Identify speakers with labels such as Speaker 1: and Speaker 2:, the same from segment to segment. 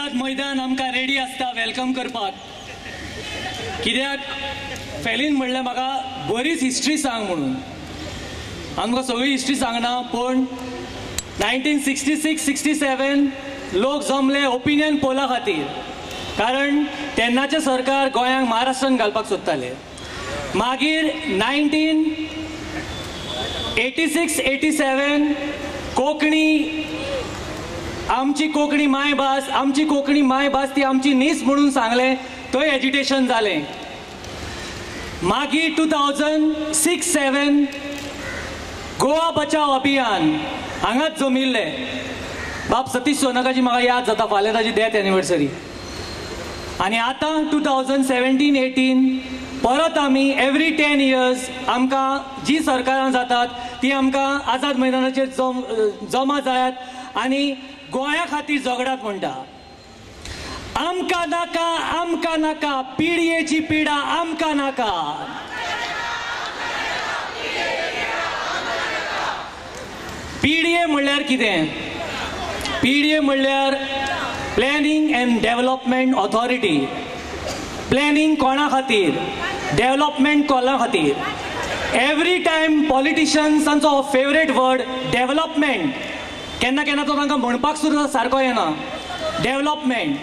Speaker 1: आझाद मैदान आमकां रेडी आसता welcome करपाक. कित्याक फेलीन म्हणलें म्हाका बरीच हिस्ट्री सांग म्हणून. आमकां सगळी हिस्ट्री सांगना, पूण 1966-67 लोक जमले ओपिनियन पोला खातीर, कारण तेन्नाचें सरकार गोंयांक महाराष्ट्रान घालपाक सोदताले. मागीर 1986-87 कोंकणी, आमची कोंकणी मायभास, आमची कोंकणी मायभास ती आमची न्हीस म्हणून सांगलें, थंय एजिटेशन जालें. मागीर 2006-7 गोवा बचाव अभियान हांगाच जमिल्लें. बाब सतीश सोनकाची म्हाका याद जाता, फाल्यां ताची डेथ एनिवर्सरी. आनी आतां 2017-18 परत आमी एवरी 10 इयर्स आमकां जी सरकारां जातात ती आमकां आझाद मैदानाचेर जमा जायात आनी गोंया खातीर झगडात म्हणटा. आमकां नाका, आमकां नाका पिडयेची पिडा, आमकां नाका. पीडीए म्हणल्यार कितें? पीडीए म्हणल्यार planning and development authority. Planning कोणा खातीर, डेव्हलपमेंट कोणा खातीर. एवरी टायम पॉलिटिशियन्सांचो फेवरेट वर्ड डेव्हलपमेंट. केन्ना केन्ना तो तांकां म्हणपाक सुद्दां सारको येना, डेव्हलपमेंट.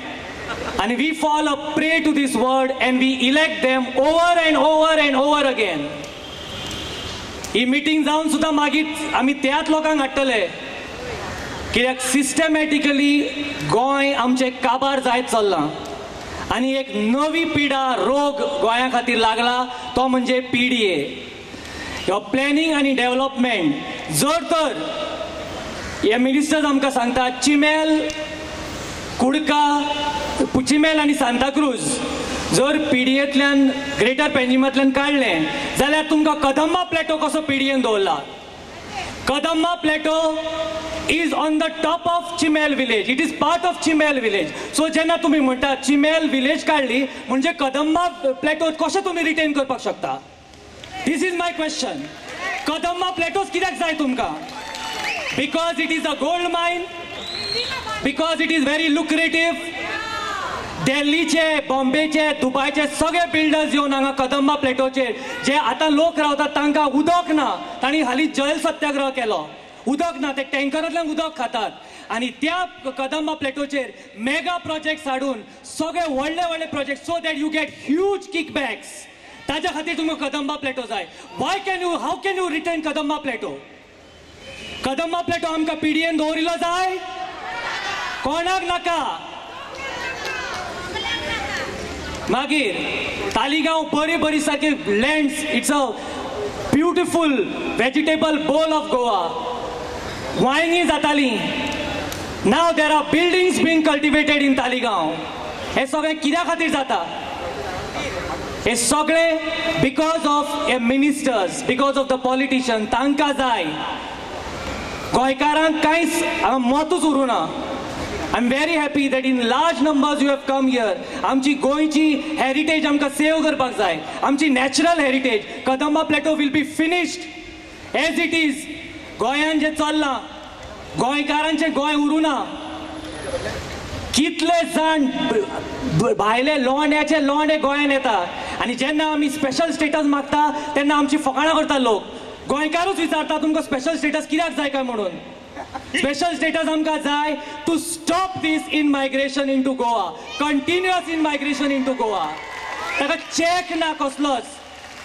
Speaker 1: आनी we fall a prey to this word and we elect them over and over and over again. He meeting जावन सुद्दां मागीर आमी त्याच लोकांक हाडटले, कित्याक सिस्टमॅटिकली गोंय आमचें काबार जायत चल्लां आनी एक नवी पिडा, रोग गोंया खातीर लागला, तो म्हणजे पीडीए. ह्यो प्लॅनिंग आनी डेव्हलपमेंट. जर तर हे मिनिस्टर्स आमकां सांगतात चिमेल, कुडका, चिमेल आनी सांताक्रूज जर पीडीएंतल्यान, ग्रेटर पेंजिमांतल्यान काडलें जाल्यार तुमकां कदंबा प्लॅटो कसो पीडीएन दवरला. Kadamba plateau is on the top of Chimel village, it is part of Chimel village. So जेन्ना तुमी म्हणटा चिमेल विलेज काडली म्हणजे कदंबा प्लॅटो कशें तुमी रिटेन करपाक शकता? This is my question. Kadamba plateaus कित्याक जाय तुमकां? Because it is a gold mine, because it is very lucrative. दिल्लीचे, बॉम्बेचे, दुबयचे सगळे बिल्डर्स येवन हांगा कदंबा प्लॅटोचेर जे आतां लोक रावतात तांकां उदक ना, तांणी हालीं जल सत्याग्रह केलो, उदक ना, ते टँकरांतल्यान उदक खातात. आनी त्या कदंबा प्लॅटोचेर मेगा प्रोजेक्ट्स हाडून सगळे व्हडले व्हडले project, so that you get huge kickbacks. ताज्या खातीर तुमकां कदंबा प्लॅटो जाय. Why can you, how can you retain Kadamba plateau? Kadamba plateau आमकां पीडीएन दवरिल्लो जाय? कोणाक नाका. मागीर तालिगांव बरी बरी सारकी lands, it's a beautiful vegetable bowl of Goa. वांयगीं जातालीं, now there are buildings being cultivated in Taleigao. हें सगळें कित्या खातीर जाता? हे सगळें because of a ministers, because of the politician. तांकां जाय, गोंयकारांक कांयच हांगा मतूच उरूं ना. I am very happy that in large numbers you have come here. आमची गोंयची हेरिटेज आमकां सेव करपाक जाय, आमची natural heritage. Kadamba plateau will be finished as it is. गोंयान जें चल्लां, गोंयकारांचें गोंय उरूं ना. कितले जाण भायले लोंड्याचे लोंडे गोंयान येता आनी जेन्ना आमी स्पेशल स्टेटस मागता तेन्ना आमची फकाणां करता लोक. गोंयकारूच विचारता तुमकां स्पेशल स्टेटस कित्याक जाय काय म्हणून. स्पेशल स्टेटस आमकां जाय to stop this in migration into Goa, continuous in migration into Goa. ताका चॅक ना कसलोच.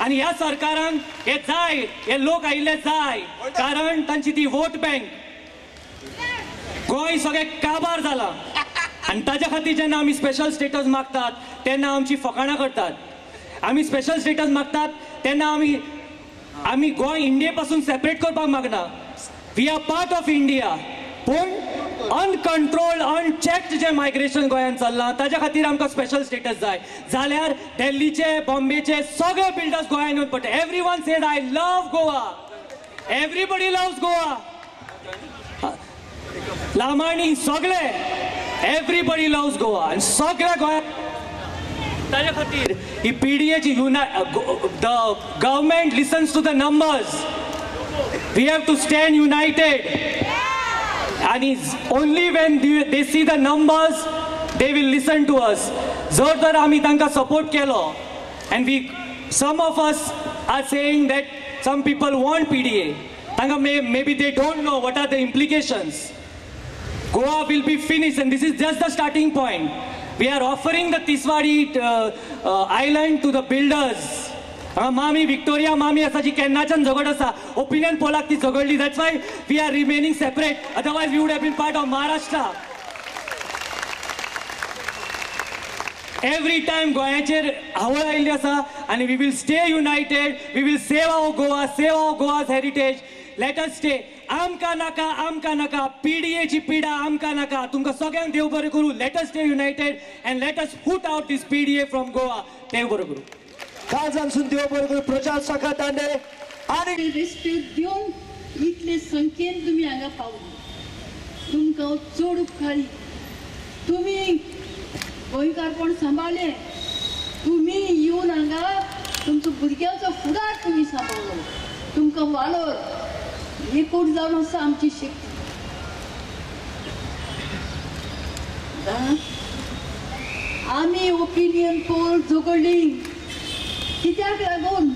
Speaker 1: आनी ह्या सरकारान हे जाय, हे लोक आयिल्ले जाय, कारण तांची ती वोट बँक. गोंय सगळें काबार जालां आनी ताज्या खातीर जेन्ना आमी स्पेशल स्टेटस मागतात तेन्ना आमची फकाणां करतात. आमी स्पेशल स्टेटस मागतात तेन्ना आमी आमी गोंय इंडिये पासून सेपरेट करपाक मागना. We are part of India. पूण अनकंट्रोल्ड, अनचॅक्ड जें मायग्रेशन गोंयांत चल्लां ताज्या खातीर आमकां स्पेशल स्टेटस जाय. जाल्यार दिल्लीचे, बॉम्बेचे सगळे बिल्डर्स गोंयांत येवन पडटा. Every one said I love Goa, everybody loves Goa. Lamani सगळे, एवरीबडी लव्स गोवा. आनी सगळ्या गोंयांत ताज्या खातीर ही पीडीएची the government listens to the numbers. We have to stand united. And it's only when they see the numbers, they will listen to us. जर तर आमी तांकां सपोर्ट केलो and we some of us are saying that some people want PDA, तांकां maybe they don't know what are the implications. Goa will be finish and this is just the starting point. We are offering the Tiswadi island to the builders. मामी Victoria मामी आसा जी केन्नाच्यान झगड आसा, opinion Pollock ती झगडली. That's why we are remaining separate, otherwise we would have been part of Maharashtra. Every time गोंयाचेर आवळ आयिल्ली आसा आनी we will stay united, we will save our Goa, save our Goa's heritage. Let us stay. आमकां नाका, आमकां नाका पीडीएची पिडा, आमकां नाका. तुमकां सगळ्यांक देव बरें करूं. Let us stay united and let us put out this PDA from Goa. देव बरें करूं.
Speaker 2: काळजांसून देव बरें करूं. प्रचार सखा दांडे आनी
Speaker 3: रिस्पेक्ट दिवन इतले संख्येन तुमी हांगा पावली, तुमकां चड उपकारी. तुमी गोंयकारपण सांबाळ्ळें, तुमी येवन हांगा तुमचो भुरग्यांचो फुडार तुमी सांबाळ्ळो. तुमकां वालोर एकूट जावन आसा आमची शक्ती. आमी ओपिनियन पोल झगडली कित्याक लागून?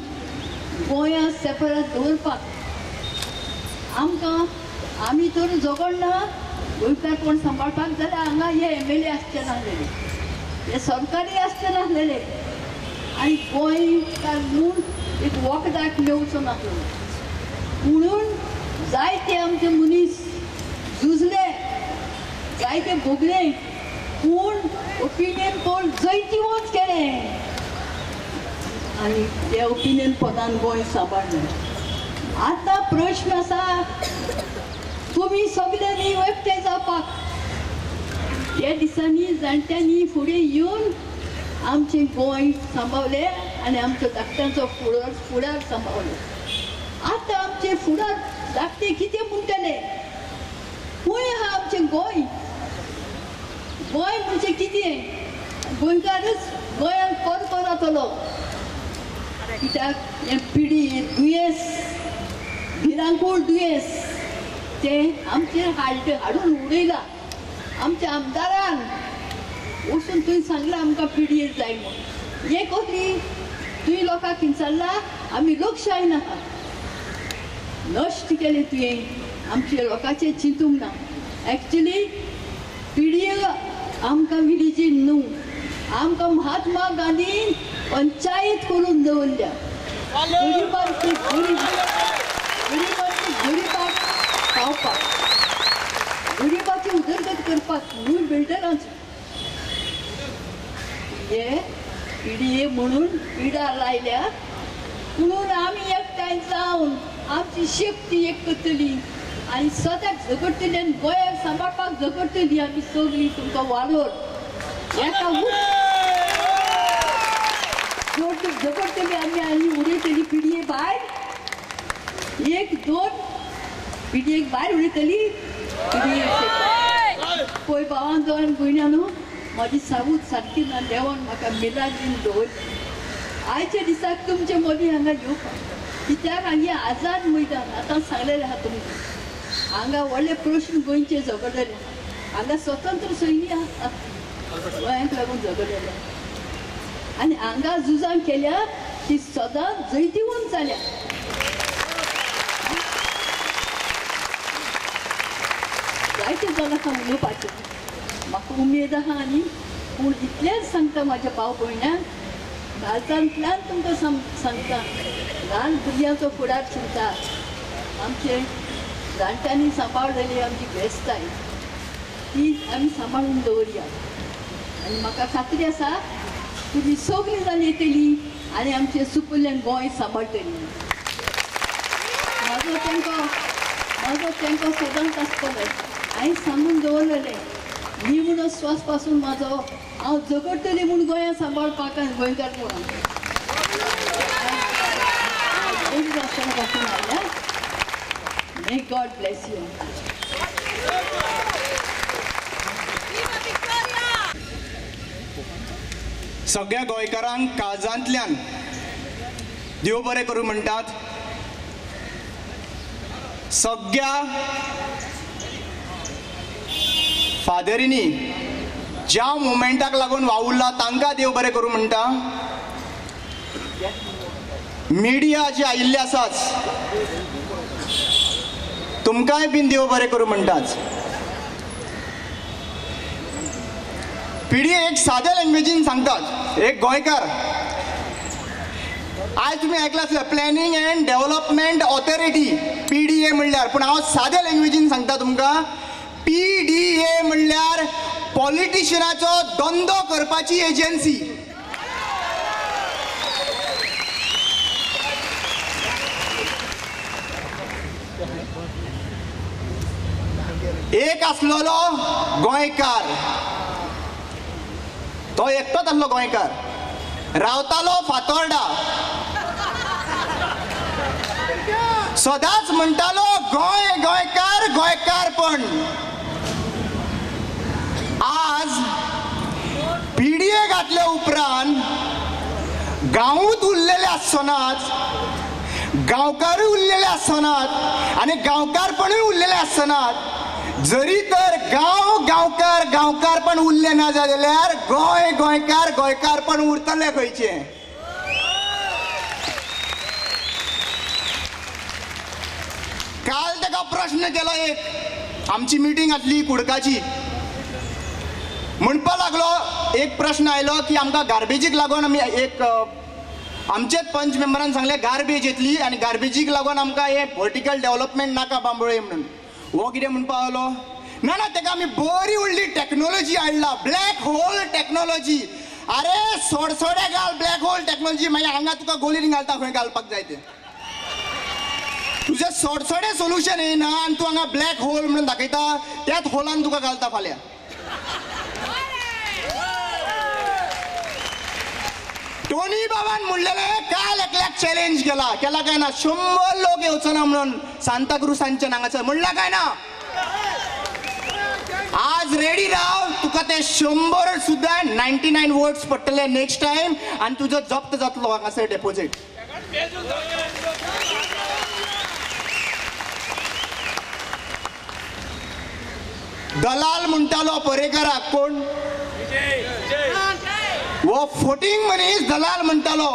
Speaker 3: गोंया सेपरेट दवरपाक. आमकां आमी तर झगडना गोंयकारपण सांबाळपाक जाल्यार हांगा हे एम एल ए आसचे नासलेले, हे सरकारी आसचे नासलेले आनी गोंयकार म्हूण एक वखदाक मेवचो नासलो. म्हणून जायते आमचे मनीस झुजले, जायते भोगले, पूण ओपिनियन पोल जैतिवंत केलें आनी त्या ओपिनियन पोलान गोंय सांबाळ्ळें. आतां प्रश्न आसा तुमी सगल्यांनी एकठांय जावपाक. त्या दिसांनी जाणट्यांनी फुडें येवन आमचें गोंय सांबाळ्ळें आनी आमचो धाकट्यांचो फुडार सांबाळ्ळो. आतां आमचे फुडार धाकटे कितें म्हणटले? खंय आहा आमचें गोंय? गोंय म्हणजे कितें? गोंयकारच गोंयांत परतो जातलो. कित्याक हें पिडी दुयेंस, भिरांकूळ दुयेंस तें आमचेर हाडून उडयलां. आमच्या आमदारान वचून तुवें सांगलां आमकां पिडीए जाय म्हूण. हें कसली तुवें लोकांक किंचारला? आमी लोकशाय नाका, नश्ट केलें तुवें. आमच्या लोकांचें चिंतूंक ना. एक्चुली पिडीए आमकां विलीजीन न्हू, आमकां महात्मा गांधीन पंचायत करून दवरल्या. गरिबांची गरिबाक पावपाक, गरिबाची उदरगत करपाक न्हू बिल्डरांचो. हे पिडीए म्हणून पिडा लायल्या म्हणून आमी एकठांय जावन आमची शक्ती एक करतली आनी सदांच झगडटली आनी गोंयाक सांबाळपाक झगडटली आमी सगळीं. तुमकां वालोर एका झगडटली आमी आनी उडयतली पिडये भायर. एक दोन पिडयेक भायर उडयतली पिडये. पळय भावांचो आनी भयणांनो, म्हाजी सावूद सारकी ना, देवान म्हाका मिलाग्रीन दवरली. आयच्या दिसाक तुमचे मदीं हांगा येवपाक, कित्याक हांगा आझाद मैदान आतां सांगलेलें आहा तुमकां. हांगा व्हडले प्रश्न गोंयचे झगडलेले, हांगा स्वतंत्र सैनी आहा गोंयांक लागून झगडलेले आनी हांगा झुजां केल्या ती सदांच जैतिवंत जाल्या. जायते जाण आसा उलोवपाचें, म्हाका उमेद आहा आनी पूण इतलेंच सांगता म्हाज्या भाव भयणांक, काळजांतल्यान तुमकां सांगता, ल्हान भुरग्यांचो फुडार चिंता. आमचे जाणट्यांनी सांबाळलेली आमची ग्रेस्ताय ती आमी सांबाळून दवरया. आनी म्हाका खात्री आसा तुमी सगळीं जाण येतली आनी आमचें सुपुल्ल्यान गोंय सांबाळटली. म्हाजो तेंको सदांच आसतलो. हांवें सांगून दवरलेलें, निमणो श्वास पासून म्हाजो हांव झगडटली म्हूण गोंया सांबाळपाक आनी गोंयकार म्हणून आसतना आयल्या. May God bless you.
Speaker 4: सगळ्या गोंयकारांक काळजांतल्यान देव बरें करूं म्हणटात. सगळ्या फादरींनी ज्या मुवमेंटाक लागून वावुरला तांकां देव बरें करूं म्हणटा. मिडिया जी आयिल्ली आसाच तुमकांय बीन देव बरें करूं म्हणटाच. पीडीए एक साद्या लँग्वेजीन सांगतात, एक गोंयकार, आयज तुमी आयकलां आसलें planning and development authority PDA म्हणल्यार, पूण हांव साद्या लँग्वेजीन सांगता तुमकां, पीडीए म्हणल्यार पॉलिटिशियनाचो धंदो करपाची एजन्सी. एक आसलेलो गोंयकार, तो एकटोच आसलो गोंयकार, रावतालो फातोर्डा, सदांच म्हणटालो गोंय गोंयकार गोंयकारपण. आज पीडीए घातल्या उपरांत गांवूच उरलेले आसनात, गांवकारूय उरलेले आसनात आनी गांवकारपणूय उरलेले आसनात. जरी तर गांव गांवकार गांवकारपण उरले ना जाल्यार गोंय गोंयकार गोंयकारपण उरतले खंयचें. काल ताका प्रश्न केलो, एक आमची मिटींग आसली कुडकाची, म्हणपा लागलो, एक प्रश्न आयलो की आमकां गार्बेजीक लागून आमी एक आमचेच पंच मेंबरान सांगलें गार्बेज येतली आनी गार्बेजीक लागून आमकां हें वर्टिकल डेव्हलपमेंट नाका बांबोळे म्हणून. हो कितें म्हणपा लागलो, ना ना ताका आमी बरी व्हडली टॅक्नोलॉजी हाडला, ब्लॅक होल टॅक्नोलॉजी. अरे सोडसोडे घाल ब्लॅक होल टॅक्नोलॉजी, मागीर हांगा तुका गोलीन घालता खंय घालपाक जाय तें. तुजें सोडसोडे सोल्युशन येना आनी तूं हांगा ब्लॅक होल म्हणून दाखयता, त्याच होलान तुका घालता फाल्यां. टोनी बाबान म्हणलेलें काल एकल्याक चॅलेंज केला, केला काय ना, 100 लोक येवचो ना म्हणून सांताक्रुजांच्या हांगासर म्हणला काय ना. आज रेडी राव, तुका ते 100 सुद्दां 99 वोट्स पडटले नेक्स्ट टायम आनी तुजो जप्त जातलो हांगासर डेपोजीट. दलाल म्हणटालो पर्येकाराक, कोण वो फोटिंग मनीस दलाल म्हणटालो,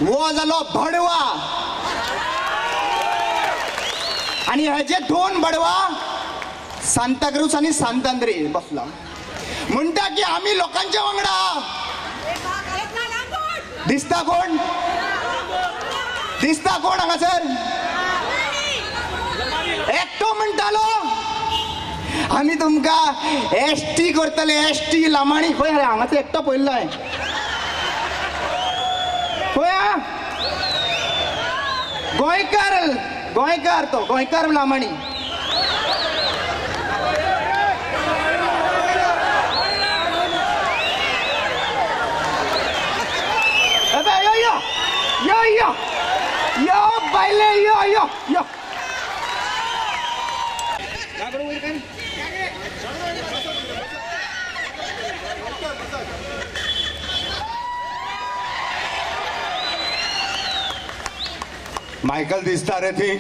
Speaker 4: वो जालो भडवा. आनी हेजे दोन भडवा सांताक्रूज आनी सांतांद्रे बसला म्हणटा की आमी लोकांच्या वांगडा. दिसता कोण, दिसता कोण हांगासर? एकटो म्हणटालो आमी तुमकां एसटी करतले, एसटी लामाणी. खंय रे हांगासर एकटो पळयल्लो हांवें, खंय गोंयकार, गोंयकार तो, गोंयकार लामाणी. यो यो यो यो यो बायले यो यो यो.
Speaker 5: मायकल दिसता रे थी.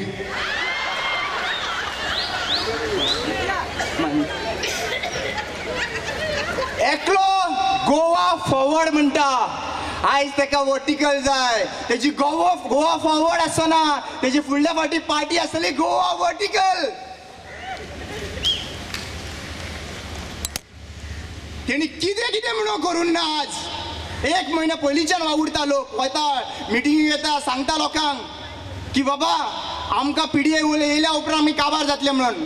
Speaker 4: एकलो गोवा फॉरवर्ड म्हणटा, आयज ताका वर्टिकल जाय, तेजी गोवा गोवा फॉरवर्ड आसना, तेजी फुडल्या फावटी पार्टी आसतली गोवा वर्टिकल. तेणी कितें कितें म्हणून करूं ना. आज एक म्हयनो पयलींच्यान वावुरता लोक, वता मिटिंगी येता, सांगता लोकांक की बाबा आमकां पीडीए येयल्या उपरांत आमी काबार जातले म्हणून.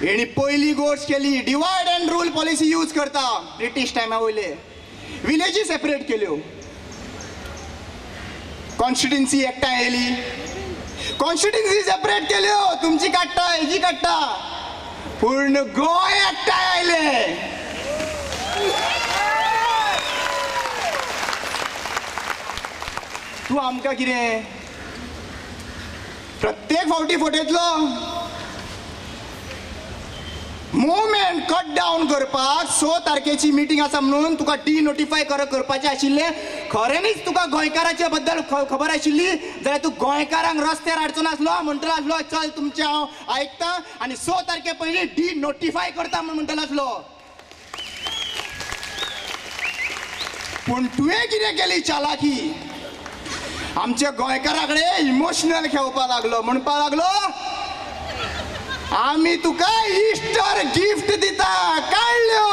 Speaker 4: हेणी पयली गोश्ट केली, divide and rule policy use करता ब्रिटीश टायमा वयले, विलेजी सेपरेट केल्यो, कॉन्स्टिट्युन्सी एकठांय येयली, कॉन्स्टिट्युन्सी सेपरेट केल्यो, तुमची काडटा हेजी काडटा, पूर्ण गोंय एकठांय आयलें. तूं आमकां कितें प्रत्येक फावटी फटयतलो? मुवमेंट कट डावन करपाक 6 तारखेची मिटींग आसा म्हणून तुका डी नोटिफाय करपाचें आशिल्लें. खऱ्यांनीच तुका गोंयकाराचे बद्दल खबर आशिल्ली जाल्यार तूं गोंयकारांक रस्त्यार हाडचो नासलो, म्हणटलो आसलो चल तुमचें हांव आयकता आनी 6 तारखे पयलीं डी नोटिफाय करता म्हूण म्हणटलो आसलो. पूण तुवें कितें केली चालाकी, आमच्या गोंयकारा कडेन इमोशनल खेळपाक लागलो. म्हणपाक लागलो आमी तुका इस्टर गिफ्ट दिता, काडल्यो.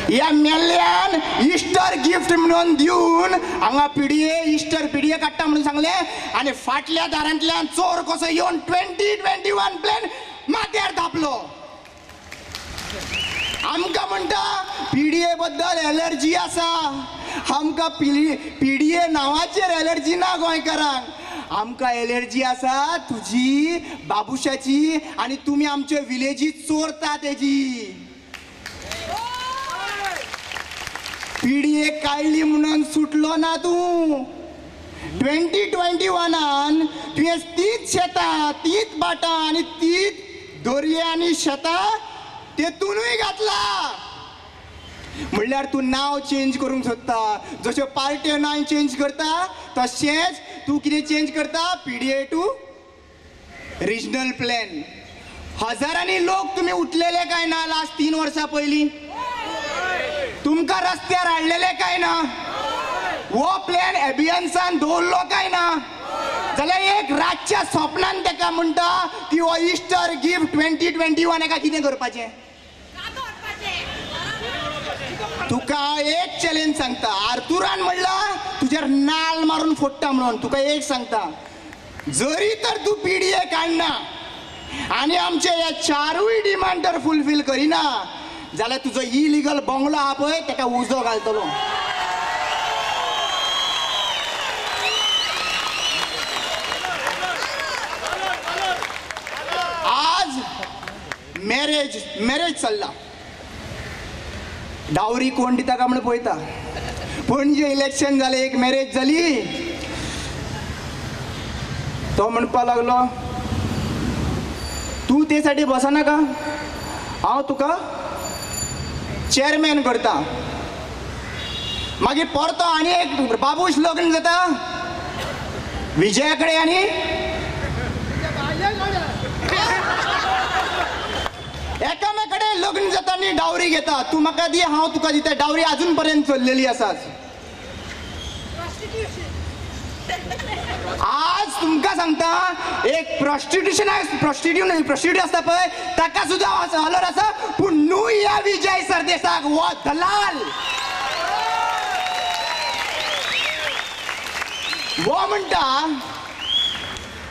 Speaker 4: ह्या मेल्ल्यान इस्टर गिफ्ट म्हणून दिवन हांगा पिडये इस्टर पिडये काडटा म्हणून सांगलें आनी फाटल्या दारांतल्यान चोर कसो येवन 2021 प्लॅन माथ्यार धापलो. आमकां म्हणटा पीडीए बद्दल एलर्जी आसा. आमकां पीडीए नांवाचेर एलर्जी ना गोंयकारांक. आमकां एलर्जी आसा तुजी, बाबुशाची, आनी तुमी आमचे विलेजी चोरता तेजी. पीडीए काडली म्हणून सुटलो ना तूं. 2021 तुवें तीच शेतां, तीच भाटां आनी तीच दर्या आनी शेतां तेतूनूय घातला. म्हणल्यार तूं नांव चेंज करूंक सोदता. जश्यो पार्ट्यो नांव चेंज करता तशेंच तूं कितें चेंज करता, पीडीए टू रिजनल प्लॅन. हजारांनी लोक तुमी उठलेले काय ना लास्ट 3 वर्सां पयलीं? तुमकां रस्त्यार हाडलेले काय ना? हो प्लॅन एबियन्सान दवरलो काय ना? जाल्यार एक रातच्या स्वप्नान तेका म्हणटा की हो इस्टर गिफ्ट 2021 एका कितें करपाचें. तुका एक चॅलेंज सांगता, आर्थुरान म्हणला तुजेर नाल मारून फोडटा म्हणून. तुका एक सांगता, जरी तर तूं पीडीए काडना आनी आमचे हे 4 डिमांड तर फुलफील करिना जाल्यार तुजो इलिगल बंगलो आहा पळय तेका उजो घालतलो. आज मॅरेज मॅरेज चल्ला. डावरी कोण दिता काय म्हणून पळयता. पणजे इलेक्शन जालें, एक मॅरेज जाली, तो म्हणपाक लागलो तूं ते साठी बसनाका, हांव तुका चेअरमॅन करता. मागीर परतो आनी एक बाबूश लग्न जाता विजया कडेन आनी एकामेकडे लग्न जाता आनी डावरी घेता. तूं म्हाका दी, हांव तुका दिता. डावरी अजून पर्यंत चल्लेली आसा. आज तुमकां सांगता, एक प्रॉस्टिट्यूशन प्रॉस्टिट्यूट प्रॉस्टिट्यूट आसता पळय ताका सुद्दां हलर आसा, पूण न्हू ह्या विजय सरदेसाक हो दलाल. हो म्हणटा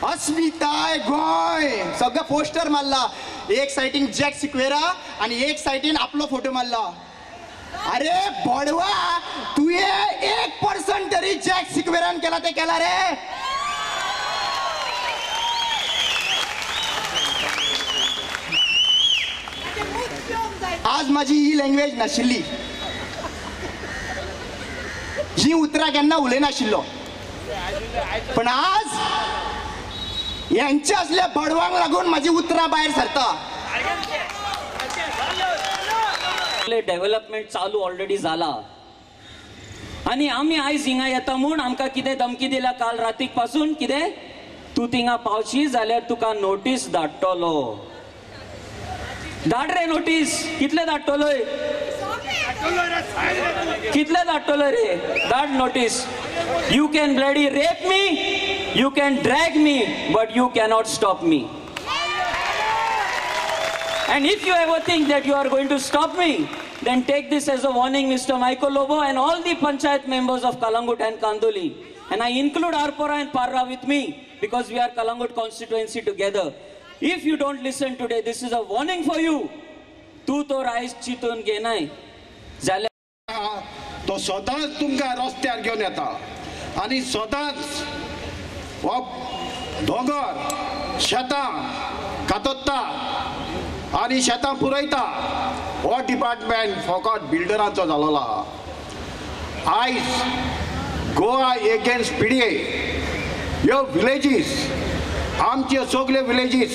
Speaker 4: अस्मिताय गोंय, सगळो पोस्टर मारला, एक सायडीन जॅक सिक्वेरा आनी एक सायडीन आपलो फोटो मारला. अरे बडवा, तुवें 1% तरी जॅक सिक्वेरान केला ते केला रे. आज माझी ही लँग्वेज नाशिल्ली, ही उतरां केन्ना उलयनाशिल्लो, पण आज यांच्या असल्या बडवांक लागून माझी उतरां भायर सरता.
Speaker 1: डेव्हलपमेंट चालू ऑलरेडी जाला आनी आमी आयज हिंगा येता म्हूण आमकां कितें धमकी दिल्या काल रातीक पासून, कितें तूं थिंगा पावशी जाल्यार तुका नोटीस धाडटलो. धाड रे नोटीस, कितले धाडटलोय, कितले धाडटलो रे, धाड notice. You can bloody rape me, you can drag me, but you cannot stop me. And if you ever think that you are going to stop me, then take this as a warning, Mr. Michael Lobo and all the panchayat members of Calangute and Kandoli. And I include Arpora and Parra with me because we are Calangute constituency together. If you don't listen today, this is a warning for you. Tu to rice chitun genai.
Speaker 5: तो सदांच तुमकां रस्त्यार घेवन येता आनी सदांच हो दोंगर शेतां कातोत्ता आनी शेतां पुरयता. हो डिपार्टमेंट फकत बिल्डरांचो जालोलो आहा. आयज गोवा एगेन्स्ट पीडीए ह्यो विलेजीस, आमच्यो सगल्यो विलेजीस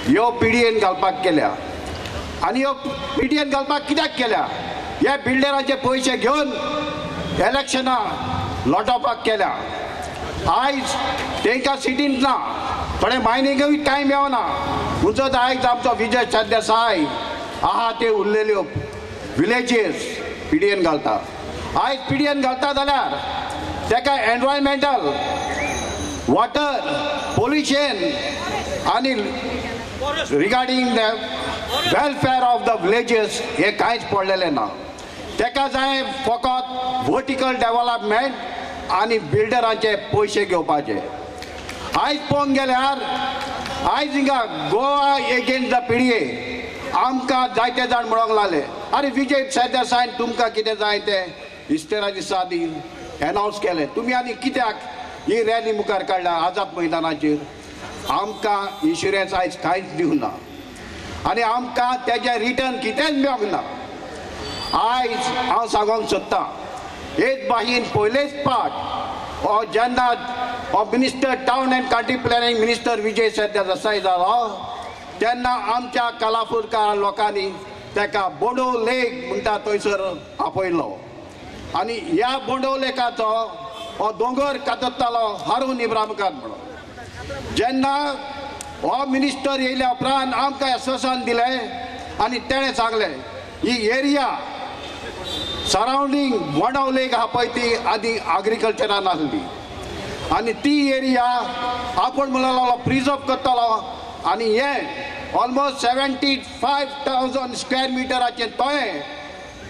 Speaker 5: ह्यो पीडीएन घालपाक केल्या. आनी ह्यो पीडीएन घालपाक कित्याक केल्या? ह्या बिल्डरांचे पयशे घेवन इलेक्शनां लोटोवपाक केल्या. आयज तांकां सिटींत ना, थोडे मायनिंगूय टायम येवना. म्हणचोच आयज आमचो विजय सरदेसाय आहा ते उरलेल्यो विलेजीस पी डी एन घालता. आयज पी डी एन घालता जाल्यार तेका एनवायरमेंटल, वॉटर, पोल्युशन आनी regarding the welfare of the villages हे कांयच पडलेलें ना. तेका जाय फकत वर्टिकल डेवलपमेंट आनी बिल्डरांचे पयशे घेवपाचे. आयज पळोवंक गेल्यार आयज हिंगा Goa against the PDA आमकां जायते जाण म्हणूंक लागले, आरे विजय सरदेसायन तुमकां कितें जाय तें इस्तेरा दिसा आदी एनावन्स केलें, तुमी आनी कित्याक ही रॅली मुखार काडल्या आझाद मैदानाचेर? आमकां इन्शुरन्स आयज कांयच दिवंक ना आनी आमकां तेजें रिटर्न कितेंच मेळोंक ना. आयज हांव सांगूंक सोदतां, हेच भाशेन पयलेच पाट हो जेन्ना हो minister town and country planning minister Vijay Sardesai जालो तेन्ना आमच्या कलापूरकार लोकांनी ताका बोंडो लेक म्हणटा थंयसर आपयलो आनी ह्या बोंडो लेकाचो हो दोंगर कातरतालो हारून इब्रामकार म्हणून. जेन्ना हो मिनिस्टर येयल्या उपरांत आमकां आश्वासन दिलें आनी तेणें सांगलें ही एरिया सरावंडींग बोंडो लेक आहा पळय ती आदी एग्रीकल्चरान आसली आनी ती एरिया आपूण म्हणूंक लागलो प्रिजर्व करतलो आनी हें ऑलमोस्ट 75,000 स्क्वेअर मिटराचें तोयें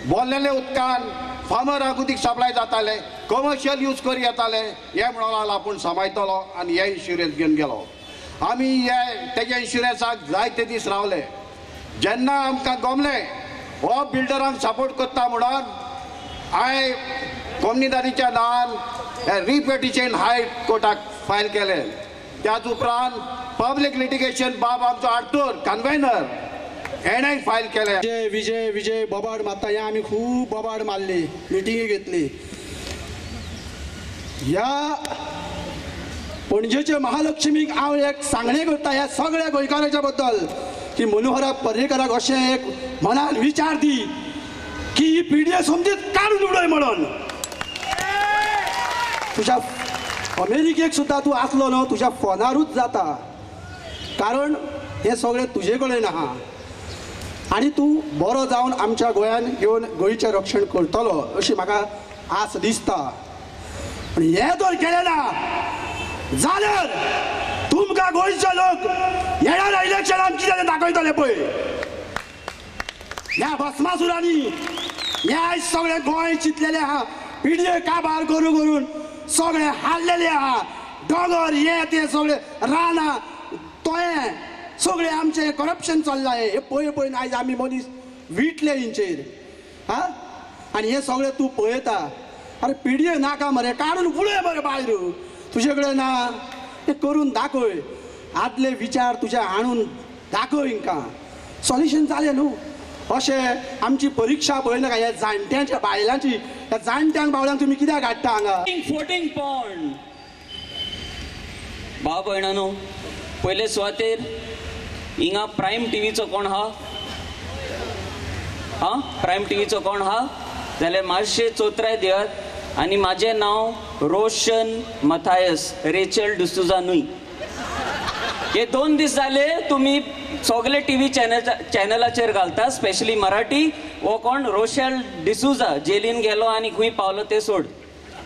Speaker 5: बोल्लेले उदकान फार्मराक उदीक सप्लाय जातालें, कमर्शियल यूज करी येतालें, हें म्हणूंक लागलो आपूण सांबाळटलो आनी हें इन्शुरन्स घेवन गेलो. आमी हे तेज्या इन्शुरन्साक जायते दीस रावले. जेन्ना आमकां गमलें हो बिल्डरांक सपोर्ट करता म्हणून हांवें कोमनिदारीच्या नांवान रिपेटिशन हाय कोर्टाक फायल केलें. त्याच उपरांत पब्लीक लिटिगेशन बाब आमचो आर्तूर कन्वेनर हेणें फायल केलें.
Speaker 6: विजय विजय विजय बोबाड मारता, ह्या आमी खूब बोबाड मारली, मिटिंगी घेतली. ह्या पणजेचे महालक्ष्मीक हांव एक सांगणें करता ह्या सगळ्या गोंयकाराच्या बद्दल की मनोहरा पर्रीकराक अशें एक मनान विचार दी की ही पी डी ए समजीत काडून उडय म्हणून. तुज्या अमेरिकेक सुद्दां तूं आसलो न्हू तुज्या फोनारूच जाता, कारण हें सगळें तुजे कडेन आहा आनी तूं बरो जावन आमच्या गोंयान येवन गोंयचें रक्षण करतलो अशी म्हाका आस दिसता. पूण हें जर केलें ना जाल्यार तुमकां गोंयचे लोक येणाऱ्या इलेक्शनान कितें दाखयतले पळय. ह्या भस्मासुरांनी हें आयज सगळें गोंय चिंतलेलें आहा, पी डी ए काबार करून करून सगळें हाडलेलें आहा, दोंगर हे ते सगळे रानां तोयें सगळें आमचें करप्शन चल्लां. हें पळय पळय आयज आमी मनीस विटले हेंचेर. हा आनी हें सगळें तूं पळयता. अरे पी डी ए नाका मरे, काडून उडय मरे भायर, तुजे कडेन ना तें करून दाखय, आदले विचार तुजे हाडून दाखय हिंकां, सोल्युशन जालें न्हू. अशें आमची परिक्षा पळय नाका ह्या जाणट्यांच्या बायलांची, ह्या जाणट्यांक बावल्यांक तुमी कित्याक हाडटा हांगा?
Speaker 1: फोटींग पॉण भाव भयणानो, पयले सुवातेर हिंगा प्रायम टीव्हीचो कोण हा? हा प्रायम टीव्हीचो कोण हा जाल्यार मातशें चोत्राय दियात. आनी म्हाजें नांव रोशन मथायस, रेचल डिसुजा न्हय. हे 2 दीस जाले तुमी सगळे टी व्ही चॅनलाचेर घालता, स्पेशली मराठी. हो कोण रोशल डिसुजा जेलीन गेलो आनी खंय पावलो ते सोड,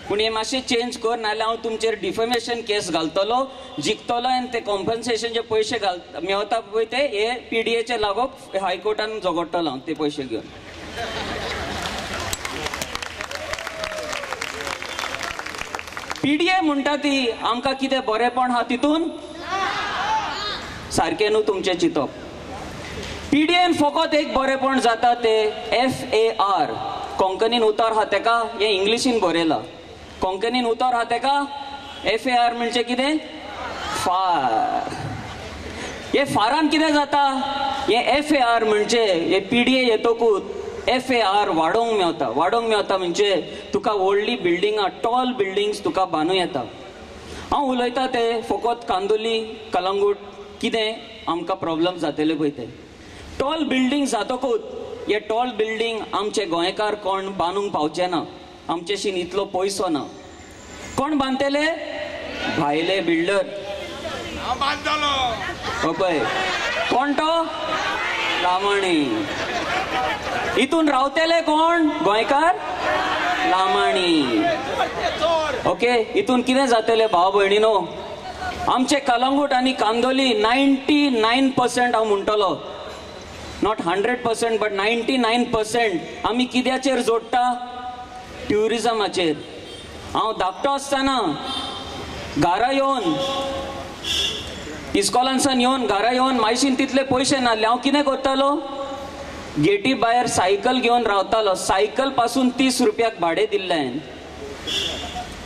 Speaker 1: पूण हे मातशें चेंज कर, नाजाल्यार हांव तुमचेर डिफेमेशन केस घालतलो, जिखतलो आनी ते कॉम्पन्सेशनचे पयशे घाल मेवता पळय ते हे पी डी एचे लागोप हायकोर्टान झगडटलो हांव ते पयशे घेवन. पी डी ए म्हणटा ती आमकां कितें बरेंपण आहा तितून सारकें न्हू तुमचें चिंतप. पी डी एन फकत एक बरेंपण जाता ते FAR, कोंकणीन उतर आहा तेका, हें इंग्लिशीन बरयलां, कोंकणीन उतर आहा तेका FAR म्हणजे कितें? फार. हे फारान कितें जाता? हे FAR म्हणजे हे पी डी ए येतकूच FAR वाडोवंक मेवता. वाडोवंक मेवता म्हणजे तुका व्हडली बिल्डिंगां, टॉल बिल्डिंग्स तुका बांदूं येता. हांव उलयता ते फकत कांदोली, कलंगूट कितें आमकां प्रॉब्लम जातले पळय ते टॉल बिल्डींग जातकूच हे टॉल बिल्डींग आमचे गोंयकार कोण बांदूंक पावचे ना, आमचेशीन इतलो पयसो ना. कोण बांदतले? भायले बिल्डर. पळय कोण तो?
Speaker 7: लामाणी. इतून रावतले कोण? गोंयकार लामाणी. ओके, इतून कितें जातलें भाव भयणीनो? आमचे कलंगूट आनी कांदोली 99% हांव म्हणटलो, not 100% but 99% आमी कित्याचेर जोडटा? ट्युरिजमाचेर. हांव धाकटो आसतना घरा येवन, इस्कॉलांसान येवन घरा येवन मायशीन तितले पयशे नासले, हांव कितें करतालो? गेटी भायर सायकल घेवन रावतालो. सायकल पासून 30 रुपयाक भाडें दिल्लें हांवें.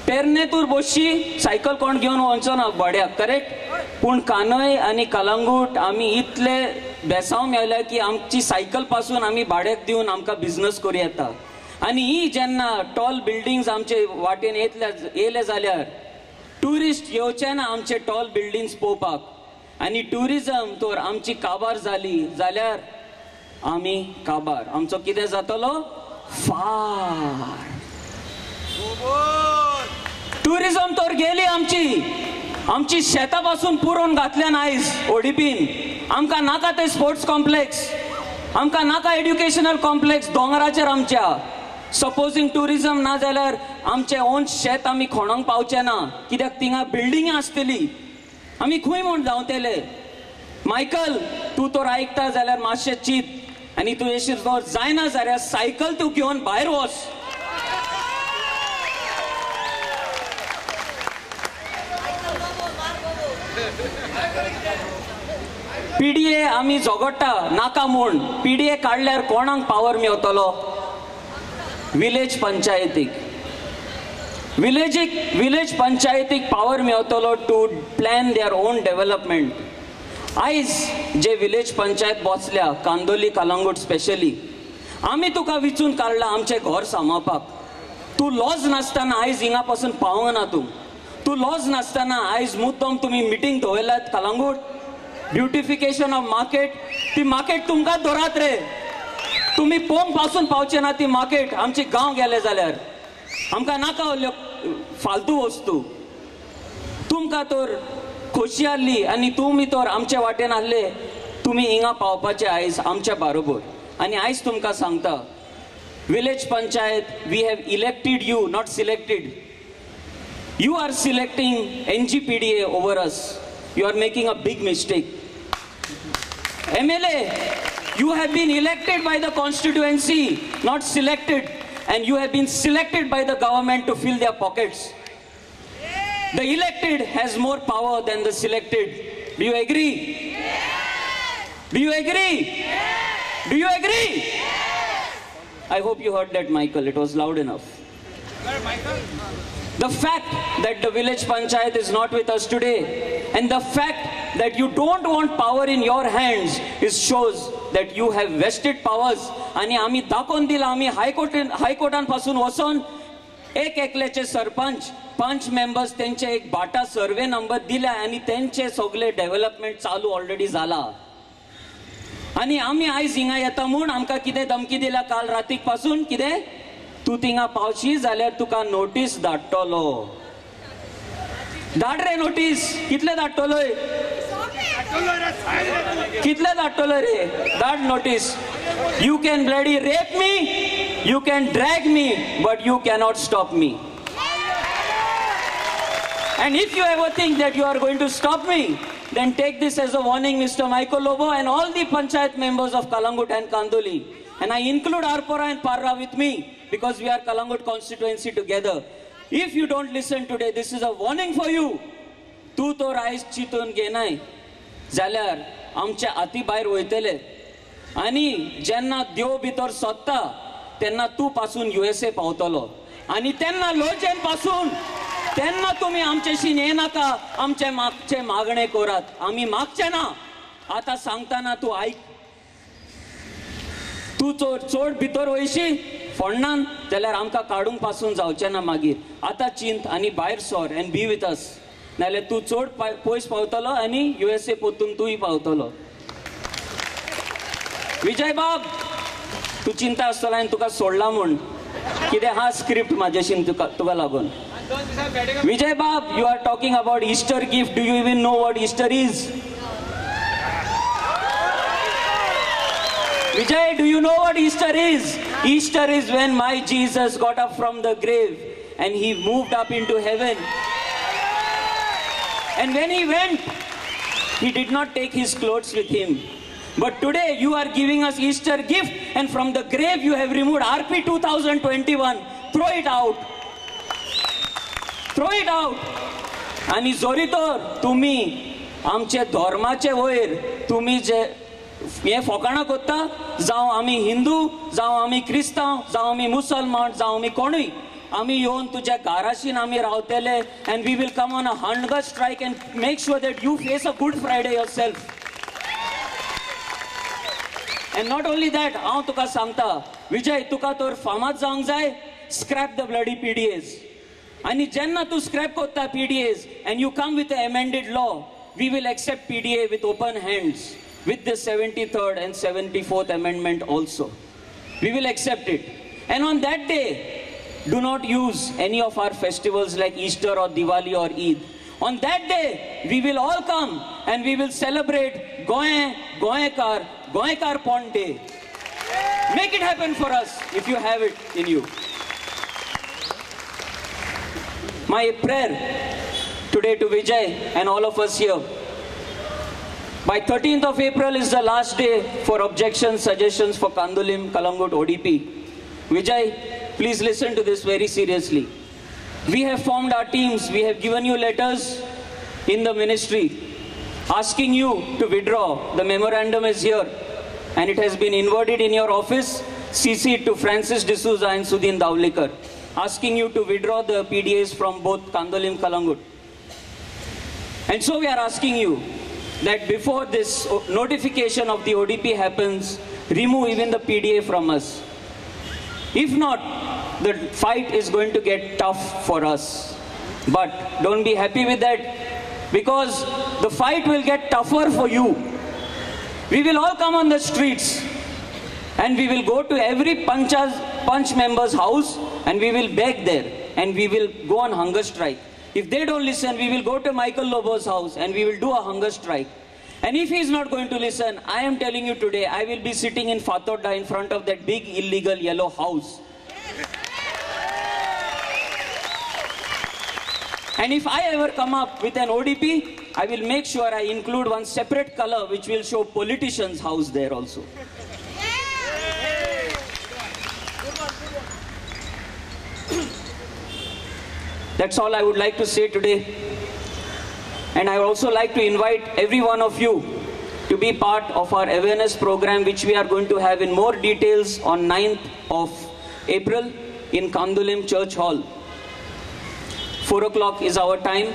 Speaker 7: पेरणे तूर बसची, सायकल कोण घेवन वचचो ना भाड्याक, करेक्ट? पूण कानय आनी कलंगूट आमी इतले बेसांव मेळ्ळ्या की आमची सायकल पासून आमी भाड्याक दिवन आमकां बिजनस करूं येता. आनी ही जेन्ना टॉल बिल्डिंग्स आमचे वाटेन येयले जाल्यार ट्युरिस्ट येवचे ना आमचे टॉल बिल्डिंग्स पळोवपाक. आनी ट्युरिजम तर आमची काबार जाली जाल्यार आमी काबार. आमचो कितें जातलो? फार. ट्युरिजम तर गेली आमची. आमची शेतां पासून पुरोवन घातल्यान आयज ओडीपीन. आमकां नाका ते स्पोर्ट्स कॉम्प्लेक्स, आमकां नाका एड्युकेशनल कॉम्प्लेक्स दोंगराचेर आमच्या. सपोजींग ट्युरिजम ना जाल्यार आमचें ओन शेत आमी खोणोंक पावचें ना, कित्याक थिंगा बिल्डिंगां आसतली. आमी खंय म्हूण धांवतले? मायकल, तूं तर आयकता जाल्यार मातशें चीत, आनी तूं येशी जर जायना जाल्यार सायकल तूं घेवन भायर वच. पीडीए आमी झगडटा नाका म्हूण. पीडीए काडल्यार कोणाक पावर मेवतलो? विलेज पंचायतीक. विलेज पंचायतीक पावर मेवतलो to plan their own development. आयज जे विलेज पंचायत बसल्या कांदोली कलंगूट स्पेशली, आमी तुका विचून काडला आमचें घर सांबाळपाक. तूं लॉज नासतना आयज हिंगा पासून पावंक ना. तूं तूं लॉज नासतना आयज मुद्दम तुमी मिटींग दवरल्यात कलंगूट, ब्युटिफिकेशन ऑफ मार्केट. ती मार्केट तुमकां दवरात रे, तुमी पोंग पासून पावचे ना ती मार्केट. आमचे गांव गेले जाल्यार आमकां नाका उरल्यो फालतू वस्तू. तुमकां तर खोशी आहली आनी तुमी तर आमचे वाटेन आहले, तुमी हिंगा पावपाचे आयज आमच्या बारोबर. आनी आयज तुमकां सांगता, village panchayat, we have elected you, not selected. You are selecting NGPDA over us. You are making a big mistake. MLA, you have been elected by the constituency, not selected, and you have been selected by the government to fill their pockets. The elected has more power than the selected. Do you agree? Yes. Do you agree? Yes. Do you agree? Yes. I hope you heard that, Michael. It was loud enough. The fact that the village panchayat is not with us today, and the fact that you don't want power in your hands, it shows that you have vested powers. आणि आम्ही दाखोवन दिला, आम्ही हायकोर्टान पासून वचून एक एकल्याचे sarpanch 5 members त्यांचे एक बाटा सर्वे नंबर दिला आनी त्यांचे सगळे डेव्हलपमेंट चालू ऑलरेडी जाला. आनी आमी आयज हिंगा येता म्हूण आमकां कितें धमकी दिल्या काल रातीक पासून? कितें? तूं थिंगा पावशी जाल्यार तुका नोटीस धाडटलो. धाड रे नोटीस. कितले धाडटलोय? कितले धाडटलो रे? धाड notice. You can bloody rape me, you can drag me, but you cannot stop me. And if you ever think that you are going to stop me, then take this as a warning, Mr. Michael Lobo and all the panchayat members of Kalangut and Kandoli. And I include Arpora and Parra with me because we are Kalangut constituency together. If you don't listen today, this is a warning for you. तू तो आयज चिंतून घेनाय जाल्यार आमच्या हाती भायर वयतले. आनी जेन्ना देव भितर सोदता तेन्ना तूं पासून USA पावतलो. आनी तेन्ना लोजेन पासून तेन्ना तुमी आमच्याशी येनाका, आमचे मागचे मागणे करात. आमी मागचे ना. आतां सांगतना तूं आयक. तूं चड चड भितर वयशी फोडणान जाल्यार आमकां काडूंक पासून जावचें ना मागीर. आतां चिंत आनी भायर sir and be with us, नाल्यार तूं चड पयस पावतलो आनी USA पोतून तूंय पावतलो. विजय बाब, तूं चिंता आसतलो हांवें तुका सोडला म्हूण. कितें हा स्क्रिप्ट म्हाजेशीन तुका लागून. विजय बाब, you are talking about Easter gift. Do you even know what Easter is? Vijay, do you know what Easter is? Easter is when my Jesus got up from the grave and he moved up into heaven. And when he went, he did not take his clothes with him. But today you are giving us Easter gift, and from the grave you have removed RP 2021. Throw it out. Throw it out. आनी जोरी तर तुमी आमचे धर्माचे वयर तुमी जे हे फोकाणां करता, जावं आमी हिंदू, जावं आमी क्रिस्तांव, जावं आमी मुसलमान, जावं आमी कोणूय, आमी येवन तुज्या घराशीन आमी रावतले and we will come on a hunger strike and make sure that you face a Good Friday yourself. And not only that, हांव तुका सांगता विजय, तुका तर फामाद जावंक जाय, scrap the bloody PDAs. आनी जेन्ना तूं स्क्रॅप करता PDAs and you come with a amended law, we will accept PDA with open hands, with the 73rd and 74th amendment also. We will accept it. And on that day, do not use any of our festivals like Easter or Diwali or Eid. On that day, we will all come and we will celebrate Goem, Goenkar, Goenkar Pond Day. Make it happen for us if you have it in you. My prayer today to Vijay and all of us here, by 13th of April is the last day for objections, suggestions for Candolim, Calangute ODP. Vijay, please listen to this very seriously. We have formed our teams, we have given you letters in the ministry asking you to withdraw. The memorandum is here and it has been inverted in your office, CC'd to Francis D'Souza and Sudin Davlikar, asking you to withdraw the PDAs from both Candolim, Calangute. And so we are asking you that before this notification of the ODP happens, remove even the PDA from us. If not, the fight is going to get tough for us. But don't be happy with that, because the fight will get tougher for you. We will all come on the streets and we will go to every punch member's house and we will beg there and we will go on hunger strike. If they don't listen, we will go to Michael Lobo's house and we will do a hunger strike. And if he is not going to listen, I am telling you today, I will be sitting in Fatorda in front of that big illegal yellow house. And if I ever come up with an ODP, I will make sure I include one separate color which will show politicians' house there also. That's all I would like to say today. And I would also like to invite every one of you to be part of our awareness program, which we are going to have in more details on 9th of April in Candolim Church Hall. 4 o'clock is our time.